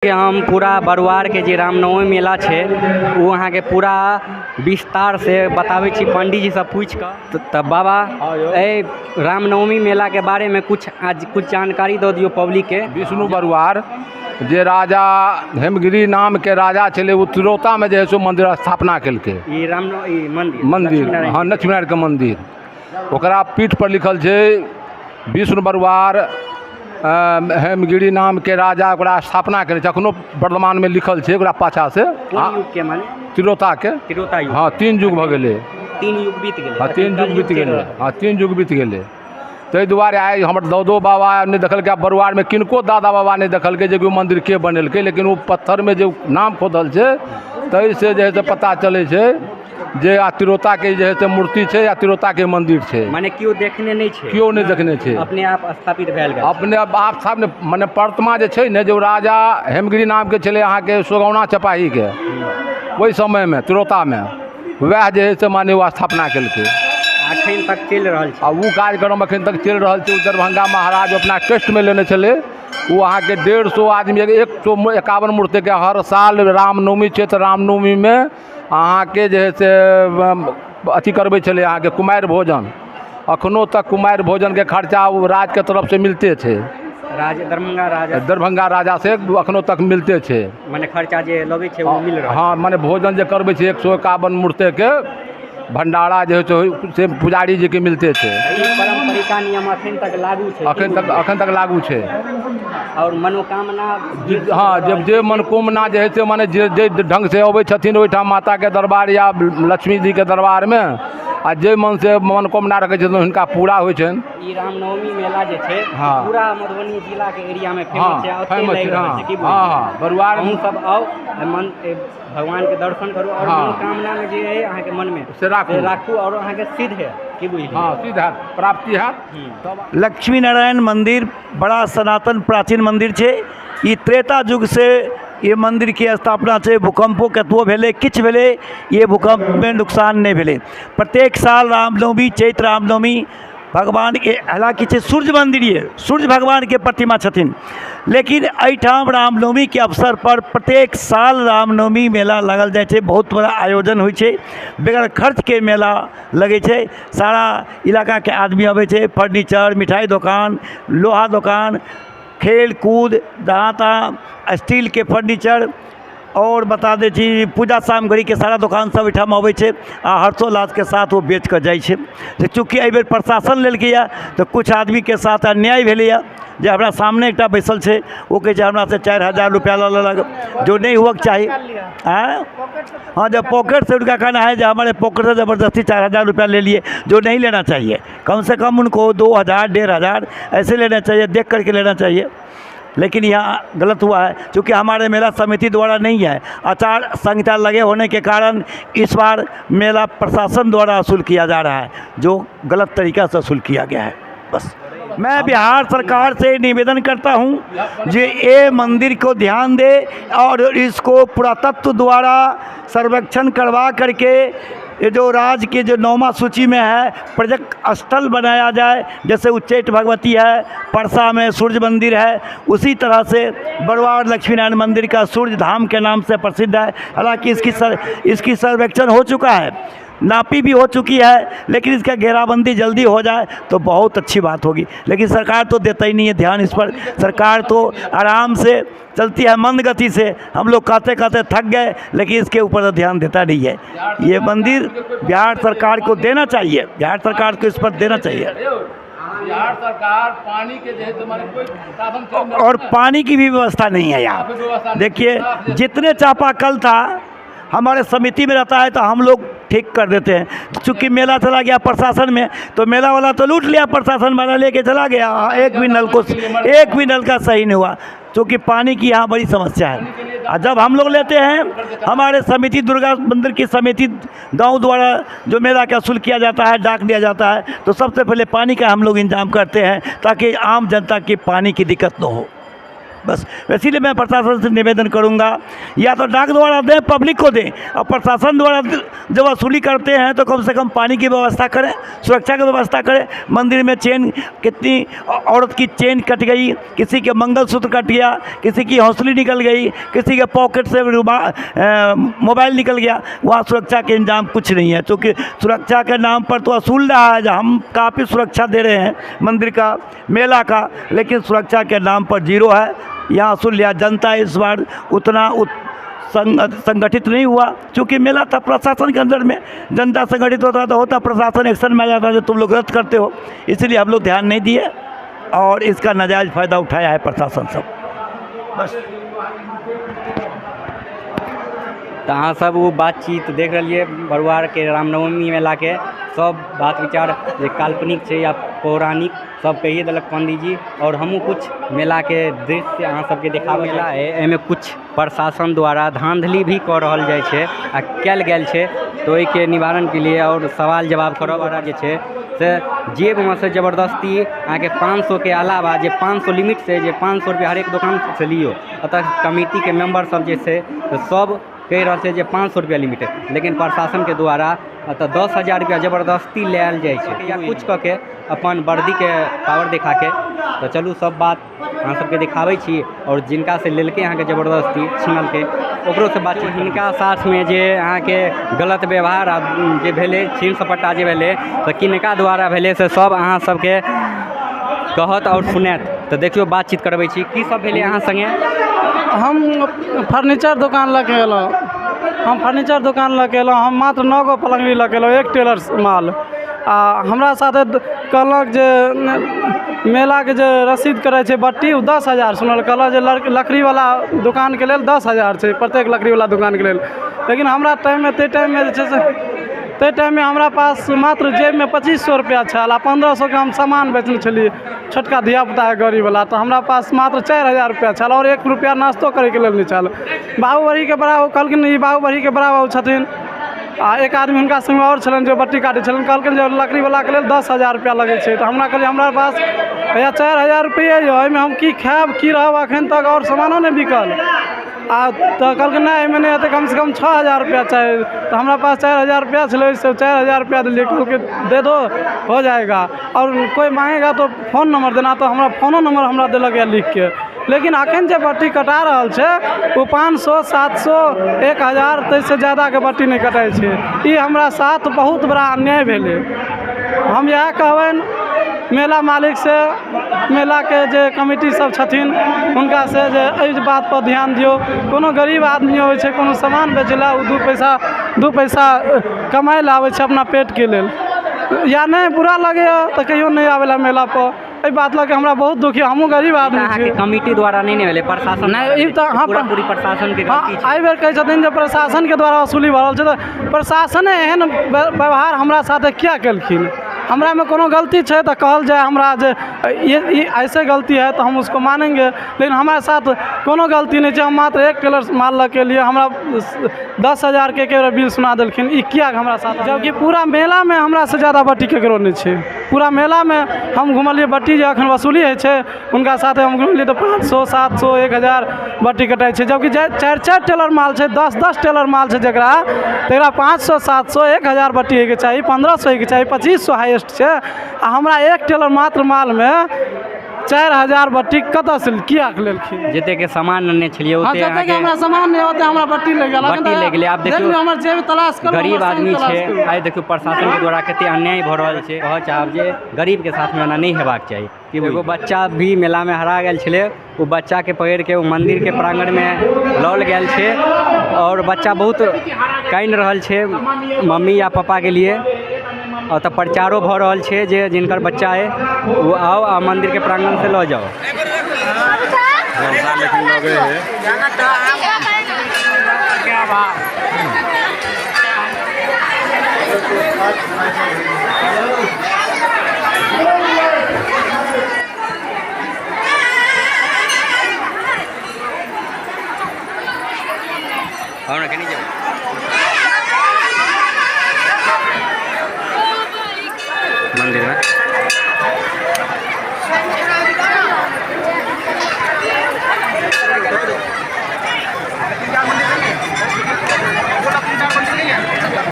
के हम पूरा बरुआरके जे रामनवमी मेला छै, ओ अहाँके पूरा विस्तारसँ बताबै छी पंडीजीसँ पूछि कऽ। तऽ बाबा, एहि रामनवमी मेलाके बारेमे कुछ आज कुछ जानकारी दऽ दियौ पब्लिकके। विष्णु बरुआर जे राजा हेमगिरी नामके राजा छलै, ओ तिरौतामे जे है से मन्दिर स्थापना केलकै। ई रामनवमी ई मन्दिर? मन्दिर। लक्ष्मीनारायण। हँ, लक्ष्मीनारायणके मन्दिर। ओकरा पीठ पर लिखल छै विष्णु बरुआर हेमगिरी नामके राजा ओकरा स्थापना केने छै। अखनो वर्तमानमे लिखल छै ओकरा पाछा से। कोन युगके माने? तिरौताके। तिरौता युग। हँ, 3 युग भऽ गेलै। 3 युग बीत गेलै। हँ, 3 युग बीत गेलै। हँ, 3 युग बीत गेलै। ताहि दुआरे आइ हमर दादो बाबा नहि देखलकै आ बरुआरमे किनको दादा बाबा नहि देखलकै जे ओ मन्दिर के बनेलकै, लेकिन ओ पत्थरमे जे नाम खोदल छै, ताहिसँ जे है से पता चलै छै जे आ तिरौताके जे है से मूर्ति छै आ तिरौताके मन्दिर छै। माने केओ देखने नहि छै? केओ नहि देखने छै। अपने आप स्थापित भेल गेल। अपने आप सामने, मने प्रतिमा जे छै ने, जे ओ राजा हेमगिरी नामके छलै अहाँके सोगौना चपाहीके ओहि समयमे तिरौतामे, वएह जे है से माने ओ स्थापना केलकै। अखन तक चलि रहल छै। आ ओ कार्यक्रम अखन तक चलि रहल छै। ओ दरभंगा महाराज अपना टेस्टमे लेने छलै। ओ अहाँके 150 आदमी, 151 मूर्तिके हर साल रामनवमी छै तऽ रामनवमीमे अहाँके जे है से अथी करबै छलै अहाँके कुमारि भोजन। अखनो तक कुमारि भोजनके खर्चा ओ राजके तरफसँ मिलते छै। राज दरभंगा राजा। दरभंगा राजा से अखनो तक मिलते छै। माने खर्चा जे लगै छै, ओ मिल रहल? हँ, मने भोजन जे करबै छै, 151 मूर्तिके भंडारा जे होइ छै से पुजारी जीके मिलते छै। ई परम्परिका नियम अखन तक लागू छै? अखन तक, अखन तक लागू छै। आओर मनोकामना? हँ, जे जे मनोकामना जे होइ छै, मने जे जे ढङ्गसँ अबै छथिन ओहिठाम माताके दरबार या लक्ष्मी जीके दरबारमे आ जे मनसँ मनोकामना रखै छथिन, हुनका पूरा होइ छनि। ई रामनवमी मेला जे छै, पूरा मधुबनी जिलाके एरियामे फेमस छै आ ओतहि फेमस लागि छै। रहल छै की बुझलियै? हँ, बरुआर। अहूँ सब आउ, मन भगवानके दर्शन करू आओर मनोकामनामे जे अइ अहाँके मनमे से राखू। से राखू आओर अहाँके सिद्ध है की बुझलियै? हँ, सिद्ध हैत, प्राप्ति हैत। लक्ष्मी नारायण मंदिर बड़ा सनातन प्राचीन मंदिर छै। ई त्रेता युग से ये मंदिर के स्थापना छै। भूकंपो कतबो भेलै, किछु भेलै, ये भूकंपमे नुकसान नहि भेलै। प्रत्येक साल रामनवमी, चैत रामनवमी भगवानके, हालाँकि छै सूर्य मन्दिर, ये सूर्य भगवानके प्रतिमा छथिन, लेकिन एहिठाम रामनवमीके अवसर पर प्रत्येक साल रामनवमी मेला लागल जाइ छै। बहुत बड़ा आयोजन होइ छै, बगैर खर्चके मेला लगै छै। सारा इलाकाके आदमी अबै छै। फर्नीचर, मिठाइ दोकान, लोहा दोकान, खेल कूद, जहाँ तहाँ स्टीलके फर्नीचर आओर बता दै छी पूजा सामग्रीके सारा दोकान सब एहिठाम अबै छै आ हर्षोल्लासके साथ ओ बेच कऽ जाइ छै। तऽ चूँकि एहिबेर प्रशासन लेलकैए तऽ किछु आदमीके साथ अन्याय भेलैए, जे हमरा सामने एकटा बैसल छै, ओ कहै छै हमरासँ 4000 रुपैआ लऽ लेलक, जो नहि हुअके चाही। आँय, हाँ, जब पॉकेट से, उनका कहना है जो हमारे पॉकेट से ज़बरदस्ती 4000 रुपया ले लिए, जो नहीं लेना चाहिए। कम से कम उनको 2000, 1500 ऐसे लेना चाहिए, देख करके लेना चाहिए, लेकिन यहाँ गलत हुआ है। क्योंकि हमारे मेला समिति द्वारा नहीं है, आचार संहिता लगे होने के कारण इस बार मेला प्रशासन द्वारा वसूल किया जा रहा है, जो गलत तरीका से वसूल किया गया है। बस मैं बिहार सरकार से निवेदन करता हूँ जे ये मंदिर को ध्यान दे और इसको पुरातत्व द्वारा सर्वेक्षण करवा करके ये जो राज्य के जो नौवा सूची में है, पर्यटक स्थल बनाया जाए। जैसे उच्चैठ भगवती है, परसा में सूर्य मंदिर है, उसी तरह से बरवार लक्ष्मी नारायण मंदिर का सूर्य धाम के नाम से प्रसिद्ध है। हालांकि इसकी सर्वेक्षण हो चुका है, नापी भी हो चुकी है, लेकिन इसका घेराबंदी जल्दी हो जाए तो बहुत अच्छी बात होगी। लेकिन सरकार तो देता ही नहीं है ध्यान इस पर। सरकार तो आराम से चलती है, मंद गति से। हम लोग कहते कहते थक गए, लेकिन इसके ऊपर तो ध्यान देता नहीं है। ये मंदिर बिहार सरकार को देना चाहिए, बिहार सरकार को इस पर देना चाहिए। बिहार सरकार पानी के जे है से माने कोई साधन छै। और पानी की भी व्यवस्था नहीं है यहाँ। देखिए, जितने चापाकल था, हमारे समिति में रहता है तो हम लोग ठीक कर देते हैं। चूँकि मेला चला गया प्रशासन में, तो मेला वाला तो लूट लिया, प्रशासन वाला लेके चला गया। एक भी नल को, एक भी नल का सही नहीं हुआ, चूँकि पानी की यहाँ बड़ी समस्या है। और जब हम लोग लेते हैं, हमारे समिति, दुर्गा मंदिर की समिति गांव द्वारा जो मेला का वसूल किया जाता है, डाक दिया जाता है, तो सबसे पहले पानी का हम लोग इंतजाम करते हैं ताकि आम जनता की पानी की दिक्कत न हो। बस इसीलिए मैं प्रशासन से निवेदन करूंगा, या तो डाक द्वारा दें, पब्लिक को दें, और प्रशासन द्वारा जब वसूली करते हैं तो कम से कम पानी की व्यवस्था करें, सुरक्षा की व्यवस्था करें। मंदिर में चेन, कितनी औरत की चेन कट गई, किसी के मंगलसूत्र कट गया, किसी की हौसली निकल गई, किसी के पॉकेट से मोबाइल निकल गया। वहाँ सुरक्षा के इंतजाम कुछ नहीं है, क्योंकि सुरक्षा के नाम पर तो वसूल रहा है। हम काफ़ी सुरक्षा दे रहे हैं मंदिर का, मेला का, लेकिन सुरक्षा के नाम पर जीरो है। यहाँ वसूल लिया। जनता इस बार उतना संगठित नहीं हुआ, क्योंकि मेला था प्रशासन के अंदर में। जनता संगठित होता तो होता, प्रशासन एक्शन में आ जाता जो तुम लोग गलत करते हो, इसलिए हम लोग ध्यान नहीं दिए और इसका नाजायज़ फ़ायदा उठाया है प्रशासन सब। बस। तऽ अहाँ सब ओ बातचीत देख रहलियै, बरुआरके रामनवमी मेलाके सब बात विचार जे काल्पनिक छै या पौराणिक, सब कहिए देलक पंडीजी। आओर हमहूँ कुछ मेलाके दृश्य अहाँ सबके देखाबै। मेला है, एहिमे कुछ प्रशासन द्वारा धाँधली भी कऽ रहल जाइ छै आ कयल गेल छै, तऽ ओहिके निवारणके लिए आओर सवाल जवाब करऽ वाला जे छै से जेबमे से जबरदस्ती अहाँके 500के अलावा जे 500 लिमिट छै, जे 500 रुपैआ हरेक दोकानसँ लियौ। एतऽ कमिटीके मेम्बर सब जे छै से सब कहि रहल छै जे 500 रुपैआ लिमिट है, लेकिन प्रशासनके द्वारा एतऽ 10,000 रुपैआ जबरदस्ती लायल जाइ छै या किछु कऽ के अपन वर्दीके पावर देखाके। तऽ चलू, सब बात अहाँ सबके देखाबै छी आओर जिनका से लेलकै अहाँके जबरदस्ती छीनलकै, ओकरोसँ बातचीत। हिनका साथमे जे अहाँके गलत व्यवहार आ जे भेलै, छीन सपट्टा जे भेलै, तऽ किनका द्वारा भेलै से सब अहाँ सबके कहत आओर सुनायत। तऽ देखियौ, बातचीत करबै छी। की सब भेलै अहाँ सङ्गे? हम फर्नीचर दोकान लऽ के एलहुँ। हम फर्नीचर दोकान लऽ के एलहुँ। हम मात्र नओ गो पलङ्गड़ी लऽ के एलहुँ, एक टेलर माल। आ हमरा साथे कहलक जे मेलाके जे रसीद करै छै बट्टी, ओ 10,000 सुनल। कहलक जे लकड़ीवला दोकानके लेल 10,000 छै, प्रत्येक लकड़ीवला दोकानके लेल। लेकिन हमरा टाइममे, ताहि टाइममे जे छै से, ताहि टाइममे हमरा पास मात्र जेबमे 2500 रुपैआ छल आ 1500के हम सामान बेचने छलियै, छोटका धियापुताके गाड़ीवला। तऽ हमरा पास मात्र 4000 रुपैआ छल आओर एक रुपैआ नाश्तो करैके लेल नहि छल। बाबूबरहीके बड़ा ओ कहलखिन, ई बाबूबरहीके बड़ा बाबू छथिन आ एक आदमी हुनका संगमे आओर छलनि जे बट्टी काटै छलनि। कहलखिन जे लकड़ीवलाके लेल 10,000 रुपैआ लगै छै। तऽ हमरा कहलियै, हमरा पास भैया 4000 रुपैए यऽ, एहिमे हम की खायब, की रहब? एखन तक आओर सामानो नहि बिकल। आ तऽ कहलखिन, नहि, एहिमे नहि हेतै, कमसँ कम 6000 रुपैआ चाही। तऽ हमरा पास 4000 रुपैआ छलै, से 4000 रुपैआ देलियै। कहलकै, दे दो, हो जाएगा और कोई मांगेगा तो फोन नंबर देना। तऽ हमरा फोनो नंबर हमरा देलक यऽ लिखके। लेकिन अखन जे बट्टी कटा रहल छै, ओ 500, 700, 1000, ताहिसँ ज्यादाके बट्टी नहि कटाइ छै। ई हमरा साथ बहुत बड़ा अन्याय भेलै। हम इएह कहबनि मेला मालिकसँ, मेलाके जे कमिटी सब छथिन हुनकासँ, जे एहि बातपर ध्यान दियौ। कोनो गरीब आदमी अबै छै कोनो सामान बेचै लए, ओ 2 पैसा कमाइ लए आबै छै अपना पेटके लेल। या नहि बुरा लगैए तऽ कहियो नहि आबै लए मेलापर। एहि बात लऽ के हमरा बहुत दुख यऽ। हमहूँ गरीब आदमी अहाँके छी। कमिटी द्वारा नहि ने भेलै, प्रशासन नहि, ई तऽ अहाँ पूरा पूरी प्रशासनके गलती छै। एहि बेर कहै छथिन जे प्रशासनके द्वारा वसूली भऽ रहल छै, तऽ प्रशासने एहन व्यवहार हमरा साथे किया केलखिन? हमरामे कोनो गलती छै तऽ कहल जाय हमरा जे ये ई ऐसे गलती है, तऽ हम उसको मानेंगे। लेकिन हमरा साथ कोनो गलती नहि छै। हम मात्र एक टेलर माल लऽ के एलियै, हमरा 10,000के एके बेर बिल सुना देलखिन। ई किया हमरा साथ, जबकि पूरा मेलामे हमरासँ ज्यादा बट्टी केकरो नहि छै? पूरा मेलामे हम घुमलियै, बट्टी जे अखन वसूली होइ छै, हुनका साथे हम घुमलियै तऽ 500, 700, 1000 बट्टी कटाइ छै। जबकि चारि चारि टेलर माल छै, 10 10 टेलर माल छै जकरा, तकरा 500, 700, 1000 बट्टी होइके चाही, 1500 होइके चाही, 2500 हाइएस्ट छै। आ हमरा एक टेलर मात्र मालमे 4000 बट्टी कतऽसँ किया लेलखिन? जतेक सामान अनने छलियै ओते जतेक अहाँके हमरा सामान नहि, ओते हमरा बट्टी लागि गेल। बट्टी लागि गेलै। आब देख देखियौ, लियौ, हमर जेब तलाश करू, गरीब हमर संग आदमी तलाश छै। करू। आइ देखियौ, प्रशासनके द्वारा कते अन्याय भऽ रहल छै। कहऽ चाहब जे गरीबके साथमे एना नहि हेबाक चाही। एगो बच्चा भी मेलामे हरा गेल छलै। ओ बच्चाके पकड़िके ओ मन्दिरके प्राङ्गणमे लअ गेल छै आओर बच्चा बहुत कानि रहल छै मम्मी या पापाके लिए। ओतऽ प्रचारो भऽ रहल छै जे जिनकर बच्चा अइ ओ आउ आ मन्दिरके प्राङ्गणसँ लऽ जाउ। लेकिन लगे है। आउ ने, कनि जाउ मन्दिरमे।